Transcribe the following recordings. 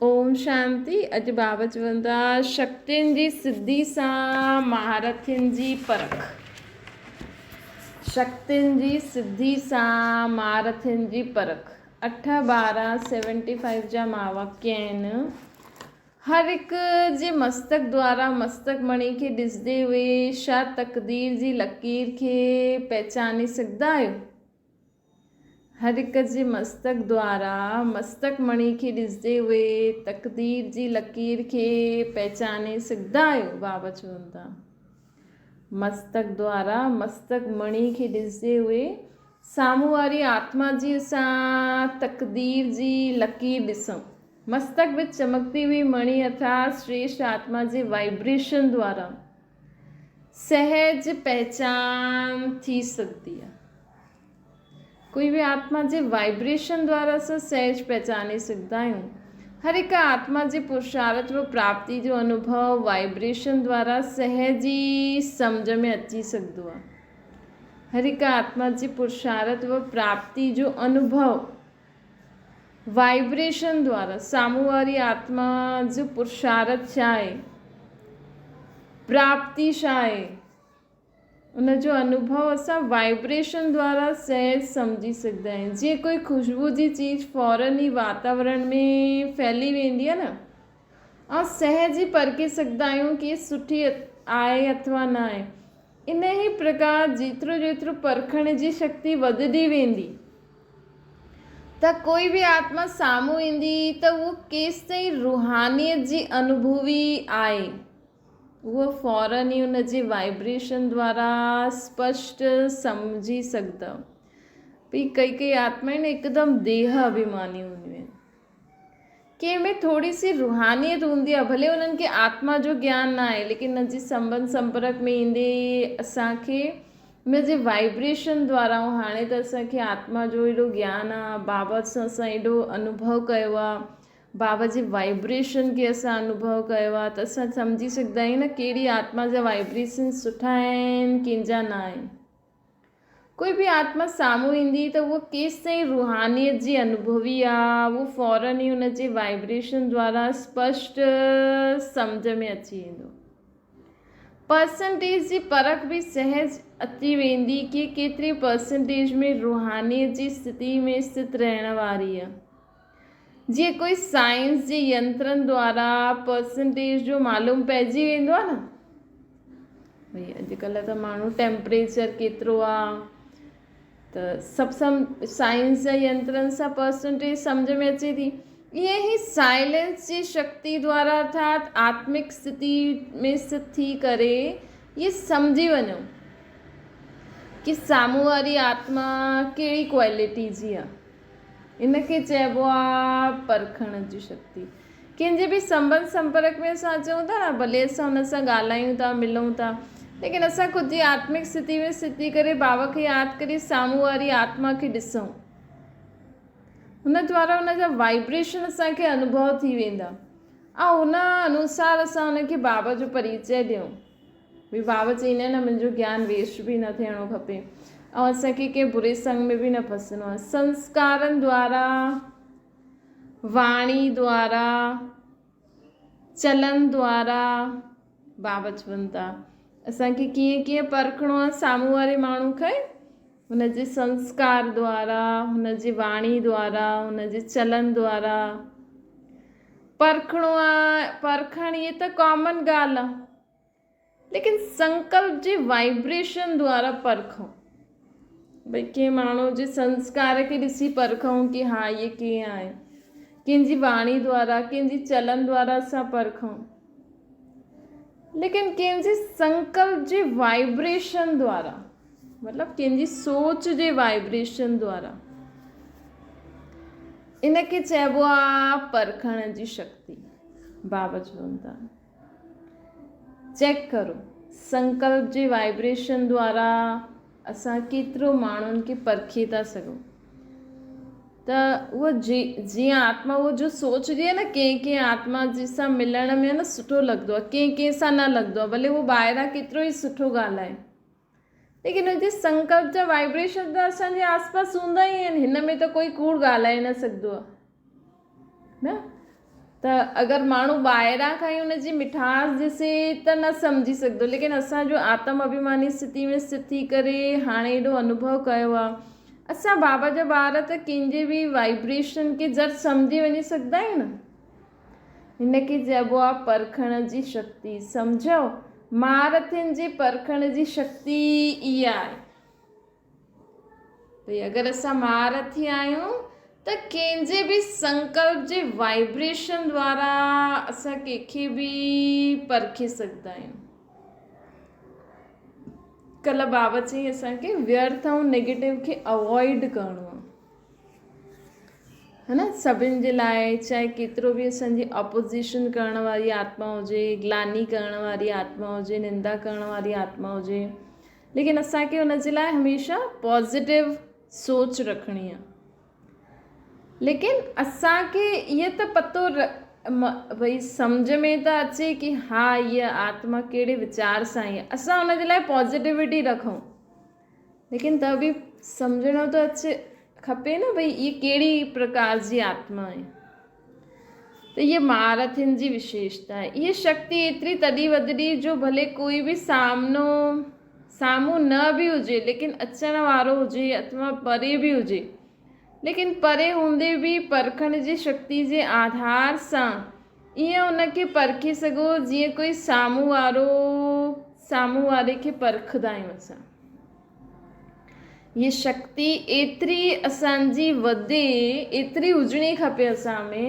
اوم شانتي اڄ بابا چون ٿا شڪتين جي سڌي سان مهارٿين جي پرک شڪتين جي سڌي سان مهارٿين جي پرک اٺ 12 75 جا مهاواڪيه آهن. هر هڪ جي مستڪ دوارا مستڪ مڻي کي ڏسندي هئي ڇا تقدير جي لڪير کي پهچاني سگهندا آهيو؟ هر هڪ جي مستڪ دوارا مستڪ مڻي کي ڏسندي هئي تقدير جي لڪير کي پهچاني سگهندا آهيو؟ بابا چون ٿا. مستڪ دوارا مستڪ مڻي کي ڏسندي هئي سامهون واري آتما جي اسان تقدير جي لڪير ڏسون. مستڪ وچ چمڪتي هئي مڻي ارٿات شريشٽ آتما جي وائبريشن دوارا سهج پهچان ٿي سگهندي آهي. ڪوئي به آتما جي وائبريشن دوارا اسان سهج پهچاني سگهندا آهيون. هر هڪ آتما جي پرشارٿ و پراپتي جو انوڀو وائبريشن دوارا سهج ئي سمجهه ۾ اچي سگهندو آهي. هر هڪ آتما جي پرشارٿ و پراپتي جو انوڀو وائبريشن دوارا سامهون واري آتما جو پرشارٿ ڇا آهي، پراپتي ڇا آهي، ان جو انوڀو اسان وائبريشن دوارا سهج سمجهي سگهندا آهيون. جيئن ڪوئي خوشبو جي چيز فورن ئي واتاورڻ ۾ ڦهلي ويندي آهي نه، ۽ سهج ئي پرکي سگهندا آهيون ڪي سٺي آهي اٿوا نه آهي. انهيء پرڪار جيترو جيترو پرکڻ جي شڪتي وڌندي ويندي ته ڪوئي به آتما سامهون ايندي ته اهو ڪيستائين روحانيت جي انوڀوي آهي، اهو فوراً ئي ان جي وائبريشن دوارا اسپشٽ سمجهي سگهندؤ. ڀئي ڪئي ڪئي آتمائون هڪدم ديهه اڀيماني هونديون آهن. ڪنهن ۾ ٿوري سي روحانيت هوندي آهي، ڀلي انهن کي آتما جو گيان نه آهي، ليڪن ان جي سنٻنڌ سمپرڪ ۾ ايندي اسان کي ان جي وائبريشن دوارا ۽ هاڻي ته اسان کي آتما جو ايڏو گيان آهي، بابا سان اسان ايڏو انوڀو ڪيو آهي، بابا جي وائبريشن کي اسان انوڀو ڪيو آهي ته اسان سمجهي سگهندا آهيون نه ڪهڙي آتما جا وائبريشن سٺا آهن ڪنهن جا نه آهن. ڪوئي به آتما سامهون ايندي ته اهو ڪيستائين روحانيت جي انوڀوي آ، اهو فوراً ئي ان جي وائبريشن دوارا اسپشٽ سمجهه ۾ اچي ويندو. پرسنٽيج جي پرک به سهج اچي ويندي ڪي ڪيتري پرسنٽيج ۾ روحانيت جي استٿي ۾ استٿ رهڻ واري آ. جيئن ڪوئي سائنس جي ينترن دوارا پرسنٽيج جو معلوم پئجي ويندو آ نه. ڀئي اڄڪلهه ته ماڻهو ٽيمپريچر ڪيترو آ ته سڀ سم سائنس جا ينترن سان پرسنٽيج سمجهه ۾ اچي ٿي. ائين ئي سائلنس جي شڪتي دوارا ارٿات آتمڪ اسٿتي ۾ اسٿت ٿي ڪري اهي سمجهي وڃو ڪي سامهون واري آتما ڪهڙي ڪوالٽي جي آ. ان کي چئبو آ پرکڻ جي شڪتي. ڪنهن جي به سنٻنڌ سمپرڪ ۾ اسان اچون ٿا نه، ڀلي اسان ان سان ڳالهايون ٿا، ملون ٿا، ليڪن اسان خود جي آتمڪ اسٿتي ۾ اسٿت ٿي ڪري بابا کي ياد ڪري سامهون واري آتما کي ڏسون. ان دوارا ان جا وائبريشن اسان کي انوڀو ٿي ويندا ۽ ان انوسار اسان ان کي بابا جو پريچي ڏيون. ڀي بابا چئيندا آهن نه منهنجو گيان ويسٽ به نه ٿيڻو کپي ۽ اسان کي ڪنهن بري سنگ ۾ به نه ڦسڻو آهي. سنسڪارن دوارا، واڻي دوارا، چلن دوارا بابا چون ٿا اسان کي ڪيئن ڪيئن پرکڻو آهي سامهون واري ماڻهو کي هن جي سنسڪار دوارا، هن جي واڻي دوارا، هن جي چلن دوارا پرکڻو آهي. پرکڻ هي ته ڪامن ڳالهه آهي. ليڪن سنڪلپ جي وائبريشن دوارا پرکون، ڀئي ڪنهن ماڻهو جي سنسڪار کي ڏسي پرکون ڪي ها هي ڪيئن آهي، ڪنهن جي واڻي دوارا، ڪنهن جي چلن دوارا اسان پرکون، ليڪن ڪنهن جي سنڪلپ جي وائبريشن دوارا، مطلب ڪنهن جي سوچ جي وائبريشن دوارا، ان کي چئبو آهي پرکڻ جي شڪتي. بابا چون ٿا. چيڪ ڪرو سنڪلپ جي وائبريشن دوارا اسان ڪيترو ماڻهن کي پرکي ٿا سگهون ته اهو جي جيئن آتما اهو جو سوچجي نه ڪنهن ڪنهن آتما جي سان ملڻ ۾ نه سٺو لڳندو آهي ڪنهن ڪنهن سان نه لڳندو آهي ڀلي اهو ٻاهران ڪيترو ئي سٺو ڳالهائي ليڪن ان جي سنڪلپ جا وائبريشن ته اسان جي آس پاس هوندا ئي آهن هن ۾ ته ڪوئي ڪوڙ ڳالهائي نه سگهندو آهي نه. ته اگر ماڻهو ٻاهران کان ئي ان جي مٺاس ڏسي ته نه سمجهي سگهندو ليڪن اسان جو آتم اڀيماني اسٿتي ۾ اسٿت ٿي ڪري هاڻي ايڏو انوڀو ڪيو آهي اسان بابا جا ٻار ته ڪنهن جي به وائبريشن کي جهٽ سمجهي وڃي سگهندا آهيون نه هن کي چئبو آهي پرکڻ جي شڪتي سمجهو مهارٿين جي پرکڻ جي شڪتي اها آهي ڀئي اگر اسان مهارٿي آهيون ته ڪنهن جي به سنڪلپ جي وائبريشن دوارا اسان ڪنهن کي به پرکي سگهندا آهيون. ڪلهه بابا چيائين اسان کي ويرٿ ۽ نيگيٽو کي اوائڊ ڪرڻو آهي ها نه سڀن جي لاء چاهي ڪيترو به اسان جي اپوزيشن ڪرڻ واري آتما هجي گلاني ڪرڻ واري آتما هجي نندا ڪرڻ واري آتما هجي ليڪن اسان کي ان جي لاء هميشه پازيٽو سوچ رکڻي آهي ليڪن اسان کي اهو ته پتو ڀئي سمجھ ۾ ته اچي ڪي ها هيء آتما ڪهڙي ويچار سان آئي آهي اسان ان جي لاء پازيٽوٽي رکون ليڪن ته به سمجھڻو ته اچي کپي نه ڀئي هيء ڪهڙي پرڪار جي آتما آهي ته هيء مهارٿين جي وشيشتا آهي. هيء شڪتي ايتري تڏهن وڌندي جو ڀلي ڪوئي به سامنو سامهون نه به هجي ليڪن اچڻ وارو هجي اٿوا پري به هجي ليڪن پري هوندي به پرکڻ جي شڪتي جي آڌار سان ائين ان کي پرکي سگهو جيئن ڪوئي سامهون وارو سامهون واري کي پرکندا آهيون اسان. هيء شڪتي ايتري اسان جي وڌي، ايتري هجڻي کپي اسان ۾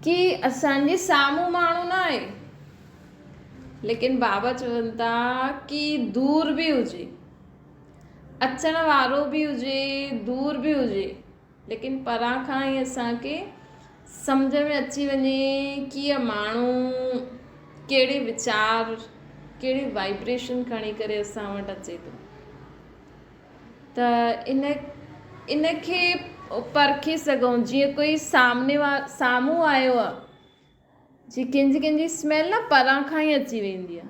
ڪي اسان جي سامهون ماڻهو نه آهي ليڪن بابا چون ٿا ڪي دور به هجي اچڻ وارو به هجي دور به هجي ليڪن پران کان ئي اسان کي سمجهه ۾ اچي وڃي ڪي اهي ماڻهو ڪهڙي ويچار ڪهڙي وائبريشن کڻي ڪري اسان وٽ اچي ٿو ته ان ان کي پرکي سگهون جيئن ڪوئي سامني وارو سامهون آيو آهي جي ڪنهن جي ڪنهن جي اسميل نه پران کان ئي اچي ويندي آهي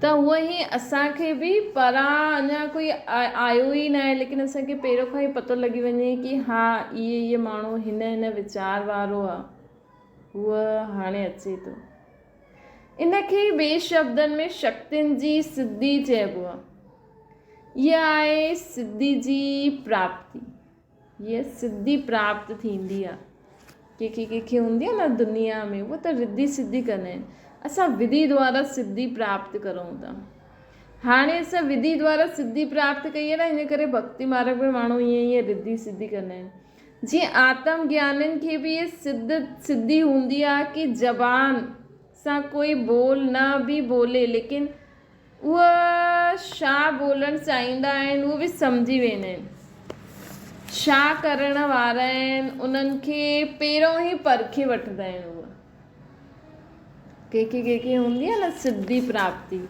ته هونئن ئي اسان کي به پران اڃا ڪوئي آيو ئي نه آهي ليڪن اسان کي پهريون کان ئي پتو لڳي وڃي ڪي ها اهي اهي ماڻهو هن هن ويچار وارو آهي هو هاڻي اچي ٿو ان کي ئي ٻئي شبدن ۾ شڪتين جي سڌي چئبو آهي اها آهي سڌي جي پراپتي هيء سڌي پراپت ٿيندي آ. ڪنهن کي ڪنهن کي هوندي آ نه دنيا ۾ اهو ته رڌي سڌي ڪندا آهن. اسان وڌي دوارا سڌي پراپت ڪرون ٿا. هاڻي اسان وڌي دوارا سڌي پراپت ڪئي آ نه ان ڪري ڀڳتي مارگ ۾ ماڻهو ائين ائين رڌي سڌي ڪندا آهن. جيئن آتم گيانين کي به هيء سڌ سڌي هوندي آ ڪي زبان سان ڪوئي بول نه به بولي ليڪن اهي ڇا ٻولڻ چاهيندا آهن اهو به سمجهي ويندا آهن. ڇا ڪرڻ وارا آهن انهن کي پهريون ئي پرکي وٺندا آهن اهي. ڪنهن کي ڪنهن کي هوندي آهي نه سڌي پراپتي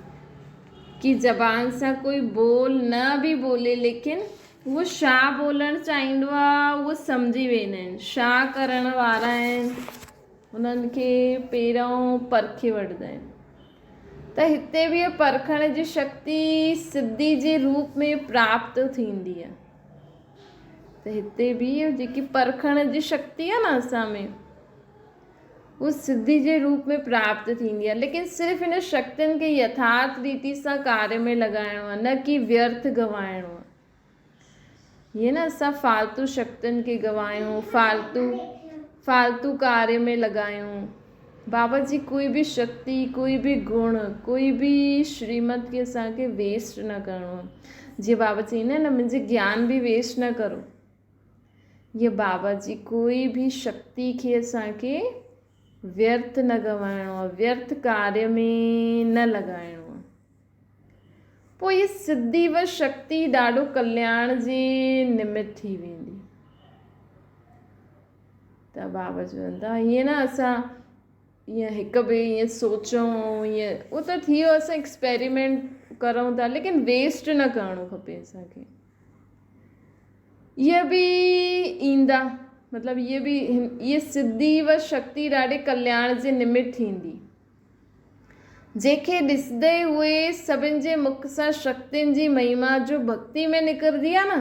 ڪي زبان سان ڪوئي ٻول نه به ٻولي ليڪن اهو ڇا ٻولڻ چاهيندو آهي اهو سمجهي ويندا آهن. ڇا ڪرڻ وارا آهن انهن کي پهريون پرکي وٺندا آهن. ته هتي به پرکڻ جي شڪتي سڌي جي روپ ۾ پراپت ٿيندي آهي ته هتي به جيڪي پرکڻ جي شڪتي آهي نه اسان ۾ هو سڌي جي روپ ۾ پراپت ٿيندي آهي ليڪن صرف ان شڪتين کي يٿارٿ ريتي سان ڪاري ۾ لڳائڻو آهي نه ڪي ويرٿ گنوائڻو آهي هيئن نه اسان فالتو شڪتين کي گنوايون، فالتو فالتو ڪاريه ۾ لڳايون. بابا جي ڪوئي به شڪتي، ڪوئي به گڻ، ڪوئي به شريمت کي اسان کي ويسٽ نه ڪرڻو آهي. جيئن بابا چئيندا آهن نه منهنجي گيان به ويسٽ نه ڪرو. هيئن بابا جي ڪوئي به شڪتي کي اسان کي ويرٿ نه گنوائڻو آهي، ويرٿ ڪاريه ۾ نه لڳائڻو آهي. پوء هيء سڌي و شڪتي ڏاڍو ڪلياڻ جي نمت ٿي ويندي. ته بابا چون ٿا ائين نه اسان ائين هڪ ٻئي ائين سوچون ائين اهو ته ٿي ويو اسان ايڪسپيريمينٽ ڪرون ٿا ليڪن ويسٽ نه ڪرڻو کپي اسانکي. اهي به ايندا مطلب اهي به اهي سڌي و شڪتي ڏاڍي ڪلياڻ جي نمت ٿيندي. جنهن کي ڏسندي اهي سڀن جي مک سان شڪتين جي مهما جو ڀڳتي ۾ نڪرندي آهي نه.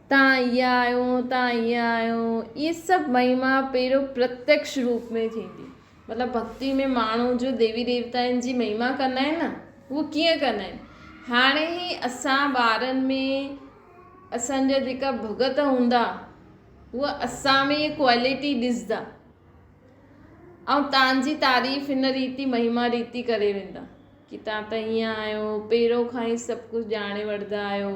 توهان ائين آهيو، توهان ائين آهيو، اهي سڀ مهما پهريون پرتيڪش روپ ۾ ٿيندي. مطلب ڀڳتي ۾ ماڻهو جو ديوي ديوتائن جي مهما ڪندا آهن نه، اهو ڪيئن ڪندا آهن؟ هاڻي ئي اسان ٻارن ۾ اسان جا جيڪا ڀڳت هوندا، اهي اسان ۾ اها ڪوالٽي ڏسندا ۽ توهان جي تعريف هن ريتي مهما ريتي ڪري ويندا ڪي توهان ته ائين آهيو، پهريون کان ئي سڀ ڪجهه ڄاڻي وٺندا آهيو.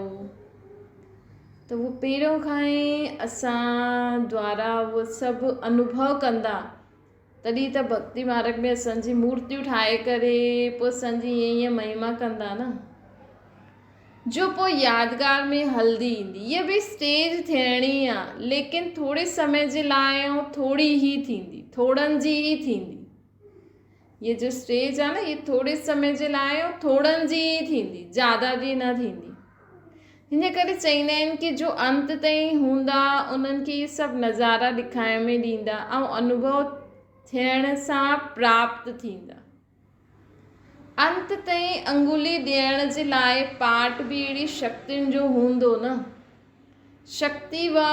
ته اهو پهريون کان ئي اسان دوارا اهو سڀ انوڀو ڪندا، تڏهن ته ڀڳتي مارگ ۾ اسان جي مورتيون ٺاهي ڪري پوء اسان جي ائين ائين مهما ڪندا نه، جو پوء يادگار ۾ هلدي ايندي. هيء به اسٽيج ٿيڻي آ، ليڪن ٿوري سمي جي لاء ۽ ٿوري ئي ٿيندي، ٿورن جي ئي ٿيندي. هيء جو اسٽيج آ نه، هيء ٿوري سمي جي لاء ۽ ٿورن جي ئي ٿيندي، زياده جي نه ٿيندي. هن جي ڪري چئيندا آهن ڪي جو انت تائين هوندا، انهن کي اهي سڀ نظارا ڏکائڻ ۾ ڏيندا ۽ انوڀو ٿيڻ سان پراپت ٿيندا. انت تائين انگولي ڏيڻ جي لاء پاٽ به اهڙي شڪتين جو هوندو نه. شڪتي و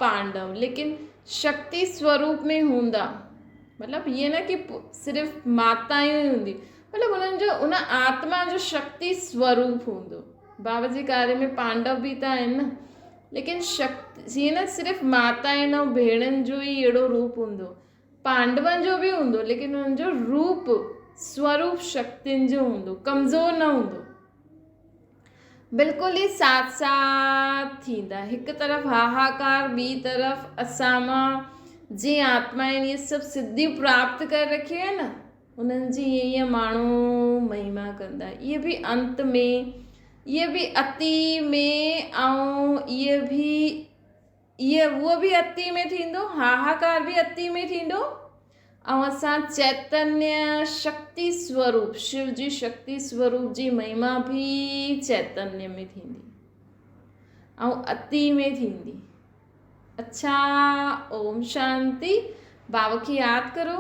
پانڊو ليڪن شڪتي سوروپ ۾ هوندا. مطلب هيئن نه ڪي صرف ماتائون ئي هونديون، مطلب انهن جو ان آتما جو شڪتي سوروپ هوندو. بابا جي ڪاري ۾ پانڊو به ته آهن نه، ليڪن شڪتي هيئن نه صرف ماتائن ۽ ڀيڻن جو ئي اهڙو روپ هوندو، پانڊون جو به هوندو، ليڪن انهن جو روپ سوروپ شڪتين جو هوندو، ڪمزور نه هوندو. بلڪل ئي ساٿ ساٿ ٿيندا. هڪ طرف هاهاڪار، ٻي طرف اسان مان جنهن آتمائن اهي سڀ سڌيون پراپت ڪري رکيون آهن نه، انهن جي ائين ائين ماڻهو مهما ڪندا. اهي به انت ۾، اهي به اتي ۾ ۽ اهي به اهي اهو به اتي ۾ ٿيندو، هاهاڪار به اتي ۾ ٿيندو ۽ اسان چيتنيه شڪتي سوروپ، شو جي شڪتي سوروپ جي مهما به چيتنيه ۾ ٿيندي ۽ اتي ۾ ٿيندي. اڇا اوم شانتي. بابا کي ياد ڪرو.